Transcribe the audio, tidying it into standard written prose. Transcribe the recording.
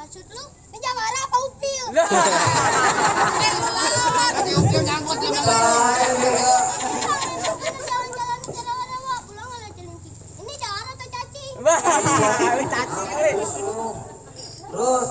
Maksud lu, ini jawara apa upil? Upil nyangkut di mana? Jalan-jalan pulang ada celincing. Ini jawara atau cacing? Wah, cacing. Terus